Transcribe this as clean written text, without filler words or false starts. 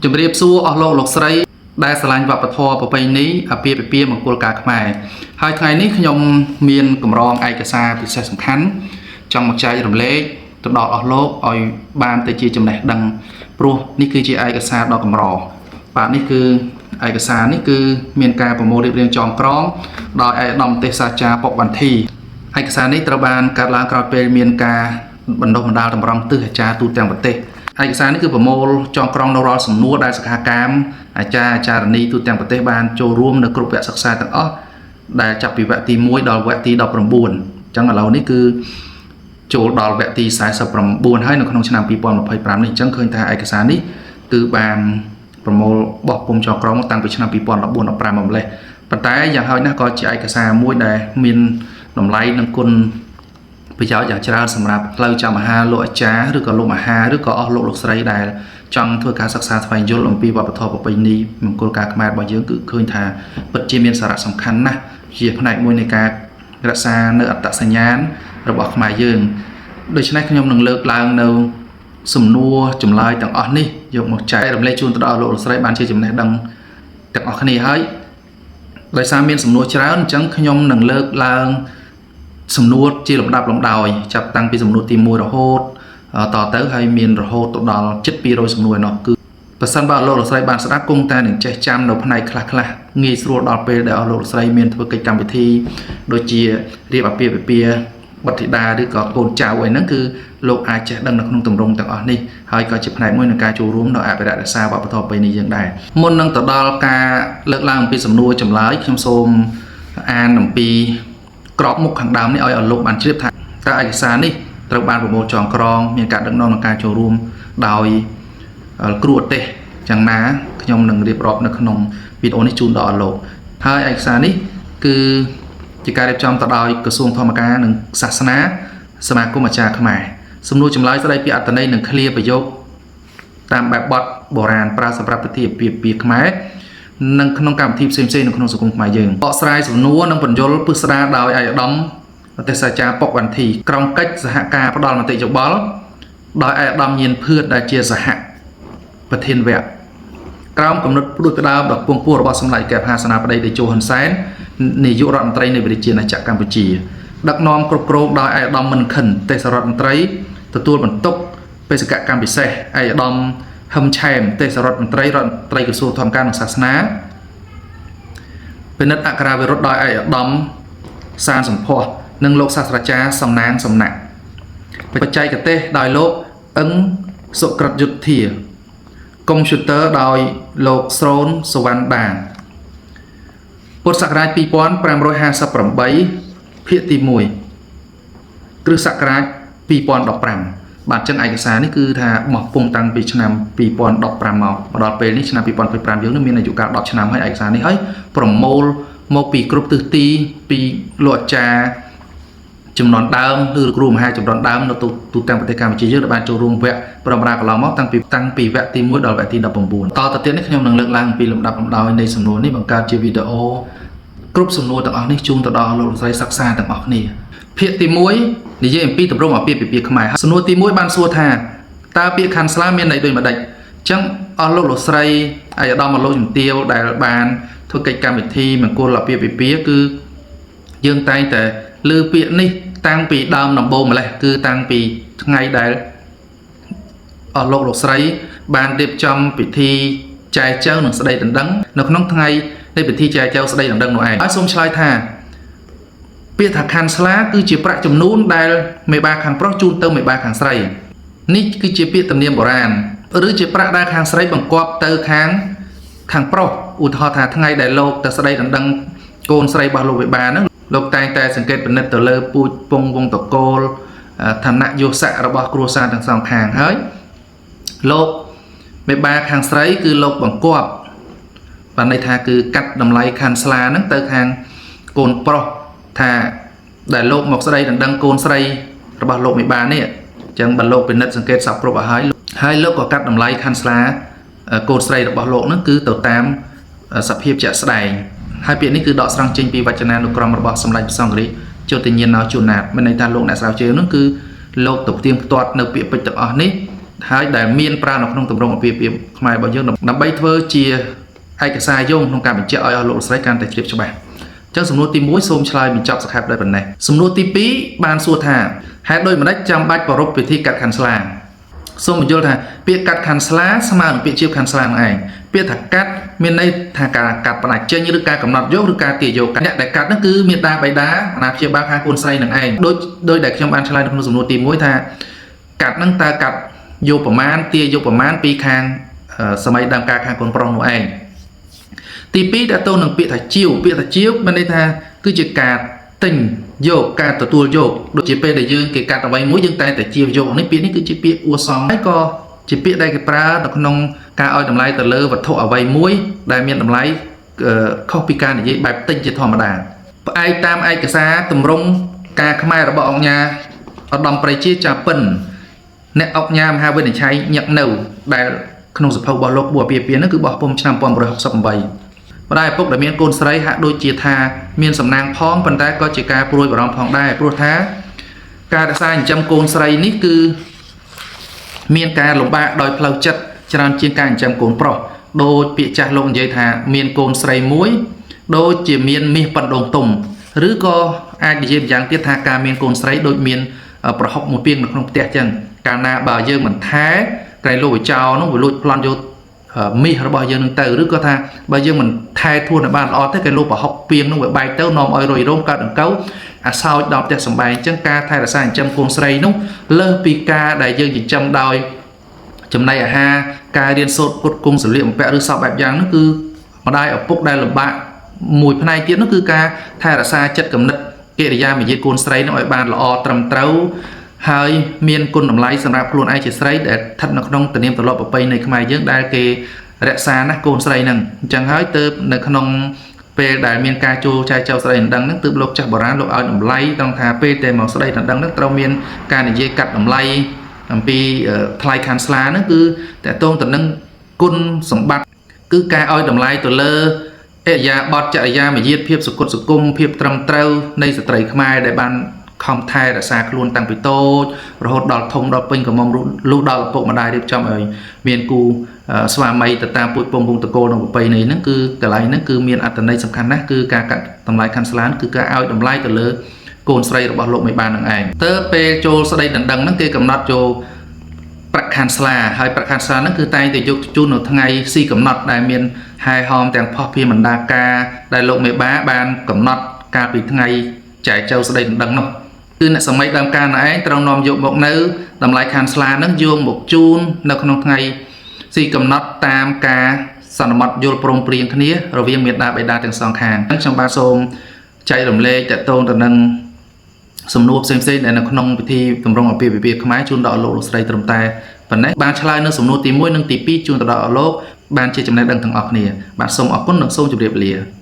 ជំរាបសួរអស់លោកលោកស្រីដែលស្រឡាញ់វប្បធម៌ប្រពៃណីអាពាហ៍ពិពាហ៍មង្គលការខ្មែរហើយថ្ងៃនេះខ្ញុំមានកម្រងឯកសារពិសេសសំខាន់ចង់មកចែករំលែកទៅដល់អស់លោកឲ្យបានទៅជាចំណេះដឹងព្រោះនេះគឺជាឯកសារដ៏កម្របាទនេះគឺឯកសារនេះគឺមានការប្រមូលរៀបរៀងចងក្រងដោយឯកឧត្តមទេសអាចារ្យប៉ុកវន្ធីឯកសារនេះត្រូវបានកាត់ឡើងក្រោយពេលមានការបណ្ដុះបណ្ដាលតម្រង់ទិសអាចារ្យទូទាំងប្រទេសឯកសារនេះគឺប្រមូលចងក្រងនៅរាល់សំណួរដែលសិក្ខាកាមអាចារ្យអាចារ្យនីទូទាំងប្រទេសបានចូលរួមនៅគ្រប់វគ្គសិក្សាទាំងអស់ដែលចាប់ពីវគ្គទី1ដល់វគ្គទី19អញ្ចឹងឥឡូវនេះគឺចូលដល់វគ្គទី49ហើយនៅក្នុងឆ្នាំ2025នេះអញ្ចឹងឃើញថាឯកសារនេះគឺបានប្រមូលបោះពុំចងក្រងតាំងពីឆ្នាំ2014 15មកម្លេះប៉ុន្តែយ៉ាងហោចណាស់ក៏ជាឯកសារមួយដែលមានតម្លៃនិងគុណប្រយោជន៍យ៉ាងច្រើនសម្រាប់ផ្លូវចាំអាហារលោកអាចារ្យឬក៏លោកមហាឬក៏អស់លោកលោកស្រីដែលចង់ធ្វើការសិក្សាស្វែងយល់អំពីវប្បធម៌ប្រពៃណីមង្គលការខ្មែររបស់យើងគឺឃើញថាពិតជាមានសារៈសំខាន់ណាស់ជាផ្នែកមួយនៃការរក្សានៅអត្តសញ្ញាណរបស់ខ្មែរយើងដូច្នេះខ្ញុំនឹងលើកឡើងនៅសំណួរចម្លើយទាំងអស់នេះយកមកចែករំលែកជូនទៅដល់លោកលោកស្រីបានជាចំណេះដឹងទាំងអស់គ្នាហើយដោយសារមានសំណួរច្រើនអញ្ចឹងខ្ញុំនឹងលើកឡើងសំណួរជាលំដាប់លំដោយចាប់តាំងពីសំណួរទី1រហូតតទៅហើយមានរហូតទៅដល់ជិត200សំណួរឯណោះគឺប្រសិនបើលោកលោកស្រីបានស្ដាប់គង់តែនឹងចេះចាំនៅផ្នែកខ្លះៗងាយស្រួលដល់ពេលដែលអស់លោកលោកស្រីមានធ្វើកិច្ចកម្មវិធីដូចជារៀបអាពាហ៍ពិពាហ៍បុត្រធីតាឬក៏កូនចៅអីហ្នឹងគឺលោកអាចចេះដឹងនៅក្នុងទម្រង់ទាំងអស់នេះហើយក៏ជាផ្នែកមួយនៃការចូលរួមនៅអភិរក្សរក្សាវប្បធម៌ប្រពៃណីយើងដែរមុននឹងទៅដល់ការលើកឡើងអំពីសំណួរចម្លើយខ្ញុំសូមអានអំពីក្របមុខខាងដើមនេះឲ្យអស់លោកបានជ្រាបថាតើឯកសារនេះត្រូវបានប្រមូលចងក្រងមានការដឹកនាំក្នុងការចូលរួមដោយគ្រូអទេសយ៉ាងណាខ្ញុំនឹងរៀបរាប់នៅក្នុងវីដេអូនេះជូនដល់អស់លោកហើយឯកសារនេះគឺជាការរៀបចំទៅដោយក្រសួងធម្មការនិងសាសនាសមាគមអាចារ្យខ្មែរសំណួរចម្លើយស្ដីពីអត្ថន័យនិងឃ្លាប្រយោគតាមបែបបទបុរាណប្រើសម្រាប់ពិធីអាពាហ៍ពិពាហ៍ខ្មែរនិងក្នុងកម្មវិធីផ្សេងៗនៅក្នុងសង្គមខ្មែរយើងបកស្រាយសំណួរនិងពន្យល់ពិស្ដារដោយឯកឧត្តមទេសអាចារ្យប៉ុកវន្ធីក្រុមកិច្ចសហការផ្ដល់មតិយោបល់ដោយឯកឧត្តមញៀនភឿតដែលជាសហប្រធានវគ្គក្រោមគំនិតផ្ដួចផ្ដើមដ៏ខ្ពង់ខ្ពស់របស់សម្ដេចកែវហាសេនាបតីតេជោហ៊ុនសែននាយករដ្ឋមន្ត្រីនៃប្រជាណាចក្រកម្ពុជាដឹកនាំគ្រប់គ្រងដោយឯកឧត្តមមិនខិនទេសរដ្ឋមន្ត្រីទទួលបន្ទុកបេសកកម្មពិសេសឯកឧត្តមហឹមឆែមទេសរដ្ឋមន្ត្រីរដ្ឋមន្ត្រីក្រសួងធម្មការនិងសាសនាពិនិត្យអក្ខរាវិរុទ្ធដោយឯកឧត្តមសានសម្ផស្សនិងលោកសាស្ត្រាចារ្យសំណាងសំណាក់បច្ចេកទេសដោយលោកអឹងសុក្រិតយុទ្ធាកុំព្យូទ័រដោយលោកស្រូនសវណ្ណដាពុទ្ធសករាជ2558ភាគទី1គ្រិស្តសករាជ2015បាទចឹងឯកសារនេះគឺថាបោះពុំតាំងពីឆ្នាំ2015មកដល់ពេលនេះឆ្នាំ2025យើងនឹងមានអាយុកាល10ឆ្នាំហើយឯកសារនេះហើយប្រមូលមកពីគ្រប់ទិសទីពីលោកអាចារ្យចំនួនដើមឬគ្រូមហាចំនួនដើមនៅទូទាំងប្រទេសកម្ពុជាយើងដែលបានចូលរួមវគ្គប្រំរាកន្លងមកតាំងពីវគ្គទី1ដល់វគ្គទី19តទៅទៀតនេះខ្ញុំនឹងលើកឡើងពីលំដាប់លំដោយនៃសំណួរនេះបង្កើតជាវីដេអូគ្រប់សំណួរទាំងអស់នេះជូនទៅដល់លោកស្រីសិក្សាទាំងអស់គ្នាភាគទី1និយាយអំពីទម្រង់អាពាហ៍ពិពាហ៍ខ្មែរសំណួរទី1បានសួរថាតើពាក្យខាន់ស្លាមានន័យដូចម្ដេចអញ្ចឹងអស់លោកលោកស្រីឯកឧត្តមលោកជំទាវដែលបានធ្វើកិច្ចកម្មវិធីមង្គលអាពាហ៍ពិពាហ៍គឺយើងតែងតែលើពាក្យនេះតាំងពីដើមដំបូងម្លេះគឺតាំងពីថ្ងៃដែលអស់លោកលោកស្រីបានរៀបចំពិធីចែចៅនិងស្ដីដណ្ដឹងនៅក្នុងថ្ងៃនៃពិធីចែចៅស្ដីដណ្ដឹងនោះឯងហើយសូមឆ្លើយថាពាក្យថាខាន់ស្លាគឺជាប្រាក់ចំនួនដែលមេបាខាងប្រុសជូនទៅមេបាខាងស្រីនេះគឺជាពាក្យទំនៀមបុរាណឬជាប្រាក់ដែលខាងស្រីបង្គាប់ទៅខាងប្រុសឧទាហរណ៍ថាថ្ងៃដែលលោកទៅស្ដីដណ្ដឹងកូនស្រីរបស់លោកវិបាហ្នឹងលោកតែងតែសង្កេតពិនិត្យទៅលើពូជពងវងតកូលឋានៈយោស័ករបស់គ្រួសារទាំងសងខាងហើយលោកមេបាខាងស្រីគឺលោកបង្គាប់បានន័យថាគឺកាត់តម្លៃខាន់ស្លាហ្នឹងទៅខាងកូនប្រុសថាដែលលោកមកស្ដីដណ្ដឹងកូនស្រីរបស់លោកមេបានេះអញ្ចឹងបើលោកពិនិត្យសង្កេតសពគ្រប់ឲ្យហើយលោកក៏កាត់តម្លៃខាន់ស្លាកូនស្រីរបស់លោកហ្នឹងគឺទៅតាមសភាពជាក់ស្ដែងហើយពាក្យនេះគឺដកស្រង់ចេញពីវចនានុក្រមរបស់សម្ដេចព្រះសង្ឃរាជជោតិញ្ញាណោជួនណាតមានន័យថាលោកអ្នកស្រាវជ្រាវហ្នឹងគឺលោកទៅផ្ទៀងផ្ទាត់នៅពាក្យពេចន៍ទាំងអស់នេះ ហើយដែលមានប្រើនៅក្នុងទម្រង់អាពាហ៍ពិពាហ៍ខ្មែររបស់យើងដើម្បីធ្វើជាឯកសារយោងក្នុងការបញ្ជាក់ឲ្យអស់លោកលោកស្រីកាន់តែជ្រាបច្បាស់អញ្ចឹងសំណួរទី1សូមឆ្លើយបញ្ចប់សង្ខេបដោយប៉ុណ្ណេះសំណួរទី2បានសួរថាហេតុដូចម្តេចចាំបាច់ប្រារព្ធពិធីកាត់ខាន់ស្លាសូមបញ្យល់ថាពាក្យកាត់ខាន់ស្លាស្មើនឹងពាក្យជាបខាន់ស្លានឹងឯងពាក្យថាកាត់មានន័យថាការកាត់ផ្ដាច់ចេញឬការកំណត់យកឬការទាយកអ្នកដែលកាត់ហ្នឹងគឺមេដាបៃតាអាណាព្យាបាលខាងកូនស្រីនឹងឯងដូចដោយដែលខ្ញុំបានឆ្លើយនៅក្នុងសំណួរទី1ថាកាត់ហ្នឹងតើកាត់យកប្រមាណទាយកប្រមាណពីខាងសម័យដើមការខាងកូនប្រុសនោះឯងទី2តើតើនឹងពាក្យថាជាវពាក្យថាជាវមានន័យថាគឺជាការទិញយកការទទួលយកដូចជាពេលដែលយើងគេកាត់អ្វីមួយយើងតែងតែជាវយកនេះពាក្យនេះគឺជាពាក្យអួសមហើយក៏ជាពាក្យដែលគេប្រើនៅក្នុងការឲ្យតម្លៃទៅលើវត្ថុអ្វីមួយដែលមានតម្លៃខុសពីការនិយាយបែបទិញជាធម្មតាផ្អែកតាមឯកសារទម្រង់ការខ្មែររបស់អង្គញាឧត្តមប្រៃជាចាពិនអ្នកអង្គញាមហាវិនិច្ឆ័យញឹកនៅដែលក្នុងសភៅរបស់លោកបួអាពាហ៍ពិពាហ៍នោះគឺបោះពុំឆ្នាំ1968ម្ដាយឪពុកដែលមានកូនស្រីហាក់ដូចជាថាមានសំណាងផងប៉ុន្តែក៏ជាការព្រួយបារម្ភផងដែរព្រោះថាការរក្សាចិញ្ចឹមកូនស្រីនេះគឺមានការលំបាកដោយផ្លូវចិត្តច្រើនជាងការចិញ្ចឹមកូនប្រុសដោយពាក្យចាស់លោកនិយាយថាមានកូនស្រីមួយដូចជាមានមាសប៉ុនដងទុំឬក៏អាចនិយាយម្យ៉ាងទៀតថាការមានកូនស្រីដូចមានប្រហុកមួយពាងនៅក្នុងផ្ទះចឹងកាលណាបើយើងមិនថែក្រែងលោកវិចោនោះវាលួចប្លន់យកមាសរបស់យើងនឹងទៅឬក៏ថាបើយើងមិនថែធួនឲ្យបានល្អទេគេលោកប្រហុកពាងនោះវាបែកទៅនាំឲ្យរុយរោមកើតដង្កូវអាសោចដល់ផ្ទះសម្បែងអញ្ចឹងការថែរក្សាចិញ្ចឹមកូនស្រីនោះលើសពីការដែលយើងចិញ្ចឹមដោយចំណីអាហារការរៀនសូត្រផ្គត់ផ្គង់សម្លៀកបំពាក់ឬសពបែបយ៉ាងនោះគឺម្ដាយឪពុកដែលលំបាកមួយផ្នែកទៀតនោះគឺការថែរក្សាចិត្តគំនិតកិរិយាមារយាទកូនស្រីនោះឲ្យបានល្អត្រឹមត្រូវហើយមានគុណតម្លៃសម្រាប់ខ្លួនឯងជាស្រីដែលស្ថិតនៅក្នុងទំនៀមទម្លាប់ប្រពៃណីខ្មែរយើងដែលគេរក្សាណាស់កូនស្រីហ្នឹងអញ្ចឹងហើយទើបនៅក្នុងពេលដែលមានការចូលចែកចៅស្រីដណ្ដឹងហ្នឹងទើបលោកចាស់បុរាណលោកឲ្យតម្លៃត្រង់ថាពេលតែមកស្ដីដណ្ដឹងហ្នឹងត្រូវមានការនិយាយកាត់តម្លៃអំពីថ្លៃខាន់ស្លាហ្នឹងគឺតកតងទៅនឹងគុណសម្បត្តិគឺការឲ្យតម្លៃទៅលើអរិយាបថចរិយាមារយាទភាពសុគតសុគមភាពត្រឹមត្រូវនៃស្ត្រីខ្មែរដែលបានខំថែរក្សាខ្លួនតាំងពីតូចរហូតដល់ធំដល់ពេញក្រមុំលុះដល់ឪពុកម្ដាយរៀបចំឲ្យមានគូស្វាមីទៅតាមពូជពងវងតកូលក្នុងប្រពៃណីហ្នឹងគឺកន្លែងហ្នឹងគឺមានអត្ថន័យសំខាន់ណាស់គឺការកាត់តម្លៃខាន់ស្លានគឺការឲ្យតម្លៃទៅលើកូនស្រីរបស់លោកមេបាននឹងឯងទៅពេលចូលស្ដីដណ្ដឹងហ្នឹងគេកំណត់ចូលប្រាក់ខាន់ស្លាហើយប្រាក់ខាន់ស្លាហ្នឹងគឺតែងតែយកជូននៅថ្ងៃស៊ីកំណត់ដែលមានហែហោមទាំងផុសពីបណ្ដាការដែលលោកមេបាបានកំណត់កាលពីថ្ងៃចែកចៅស្ដីដណ្ដឹងនោះគឺអ្នកសម័យដើមកាលណែឯងត្រូវនាំយកមកនៅតម្លៃខាន់ស្លាហ្នឹងយកមកជូននៅក្នុងថ្ងៃស៊ីកំណត់តាមការសន្មត់យល់ព្រមព្រៀងគ្នារវាងមេដាបេដាទាំងសងខាងខ្ញុំបាទសូមចែករំលែកតកតងទៅនឹងសំណួរផ្សេងៗដែលនៅក្នុងពិធីទម្រង់អាពាហ៍ពិពាហ៍ខ្មែរជូនដល់លោកលោកស្រីត្រឹមតែប៉ុណ្ណេះបានឆ្លើយនៅសំណួរទី1និងទី2ជូនទៅដល់លោកបានជាចំណេះដឹងទាំងអស់គ្នាបាទសូមអរគុណនិងសូមជម្រាបលា។